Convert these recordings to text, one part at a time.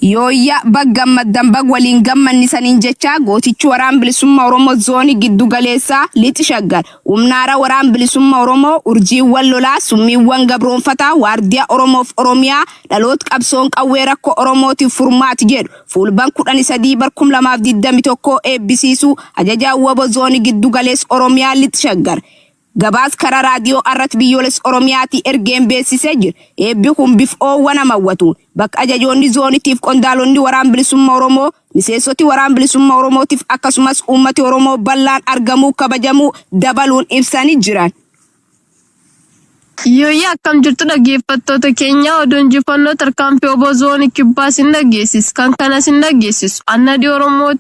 Yooyyaa bag gammaddan bag waliin gammanni saniin jechaa gootichi waraan bilisummaa Oromoo zoonii giddu galeessaa Lixi Shaggar humnaara waraan bilisummaa Oromoo urjiiwwan lolaa summiiwwan gabroonfataa waardiyaa Oromoof Oromiyaa dhaloota qabsoon qawwee rakkoo Oromootiif furmaati jedhu fuulban 13 bar 2021 eebbisiisuu ajajaan WBO zoonii giddu galeessa Oromiyaa Lixi Shaggar gabaas karaa raadiyoo Arrat biyyoolessa Oromiyaatii ergeen beeksisee jira. Eebbi kun bif oowwan hawwatuun bakka ajajoonni zoonitiif qondaalonni waraan bilisummaa Oromoo miseensoti waraan bilisummaa Oromootiif akkasumas uummati Oromoo bal'aan argamuu kabajamuu dabaluun ibsanii jiran. Yooyyaa akkam jirtu dhaggeeffattoota keenya oduu injifannoo tarkaanfii WBO zoonii kibbaa sin dhageessis kan kana sin dhageessisu annadii Oromoo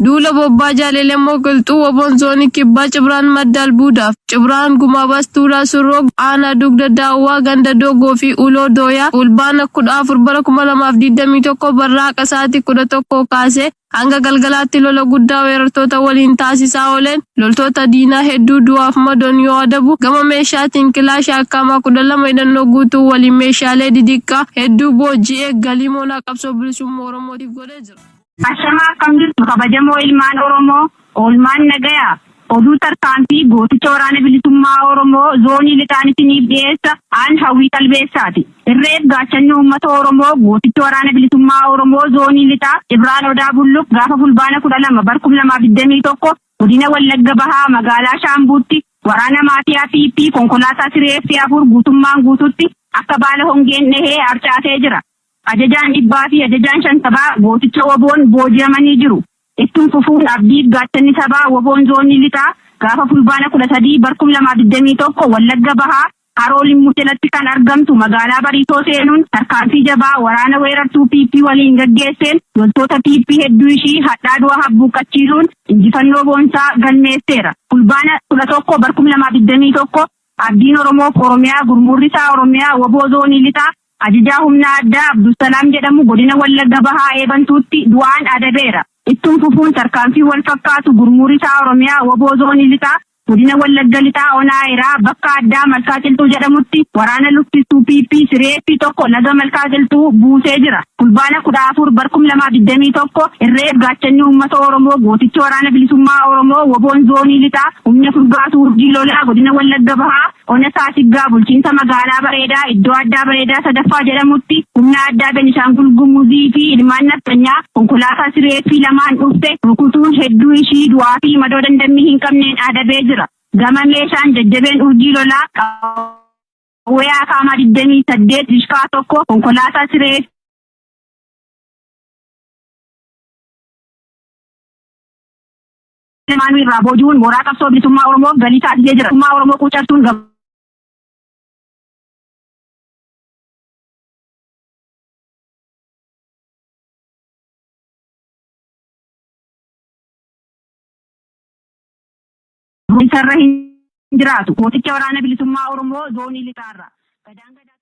duula bobbaa jaalelemoo qilxuu WBOn zoonii kibbaa Cibraan Madda Albuudaaf Cibraan Gumaabaas Tuulaa Surroo Aanaa Dugda Daawwaa Ganda Dogoo fi Uloo Dooyaa Fulbaana 14 bara 2021 barraaqa sa'aatii 11 kaasee hanga galgalaatti lola guddaa weerartoota waliin taasisaa ooleen loltoota diinaa hedduu du'aaf madoon yoo adabu gama meeshaatiin kilaasha akkaamaa 12 hidhannoo guutuu waliin meeshaalee didiqqaa hedduu booji'ee galii moonaa qabsoo bilisummaa Oromootiif godhee jira. Ashamaa akkam jirtu kabajamoo ilmaan Oromoo oolmaan nagayaa oduu tarkaanfii gooticha waraana bilisummaa Oromoo zoonii lixaan isiniif dhiyeessa aan Hawwii Qalbeessaati. Irreef gaachanni uummata Oromoo gooticha waraana bilisummaa Oromoo zoonii lixaa Cibraan Odaa Bulluq gaafa fulbaana 12 bar 2021 godina Wallagga Bahaa magaalaa Shaambuutti waraana maafiyaa PP konkolaataa siree afur guutummaan guututti akka baala hongeen dhahee harcaasee jira. Ajajaan dhibbaa fi ajajaan shantabaa gooticha WBOn booji'amanii jiru. Ittiin fufuun abdiif gaachanni sabaa WBOn zoonii lixaa gaafa fulbaana 13 bar 2021 Wallagga Bahaa Haroo Limmuu jalatti kan argamtu magaalaa Bariisoo seenuun tarkaanfii jabaa waraana weerartuu PP waliin gaggeesseen loltoota PP hedduu ishii hadhaa du'a habbuuqqachiisuun injifannoo boonsaa galmeesseera. Fulbaana 11 bar 2021 abdiin Oromoof Oromiyaa gurmurri isaa Oromiyaa WBO zoonii lixaa ajajaa humna addaa Abdusalaam jedhamu godina Wallagga Bahaa Eebantuutti du'aan adabeera. Ittiin fufuun tarkaanfii wal fakkaatu gurmurri isaa Oromiyaa WBO zoonii lixaa godina Wallagga Lixaa Onaayiraa bakka addaa Malkaa Qilxuu jedhamutti waraana luffistuu PP sireeffii tokko laga Malkaa Qilxuu buusee jira. Fulbaana 14 bar 2021 irreef gaachanni uummata Oromoo gootichi waraana bilisummaa Oromoo WBOn zoonii lixaa humna furgaatu urjii lolaa godina Wallagga Bahaa Ona Saasiggaa bulchiinsa magaalaa Bareedaa iddoo addaa Bareedaa sadaffaa jedhamutti humna addaa Benishaangul Gumuzii fi ilmaan nafxanyaa konkolaataa sireeffii lamaan dhufte rukutuun hedduu ishii du'aa fi madoo dandammii hin qabneen adabee jira. Gama meeshaan jajjabeen urjii lolaa qawwee akaamaa 28 dishkaa tokko konkolaataa siree lamaanuu irraa booji'uun mooraa qabsoo bilisummaa Oromoo galii taasisee jira. Bilisummaa Oromoo quucarsuun isarra hin jiraatu. Gooticha waraana bilisummaa Oromoo zoonii lixaarra. Gadaan gadaa.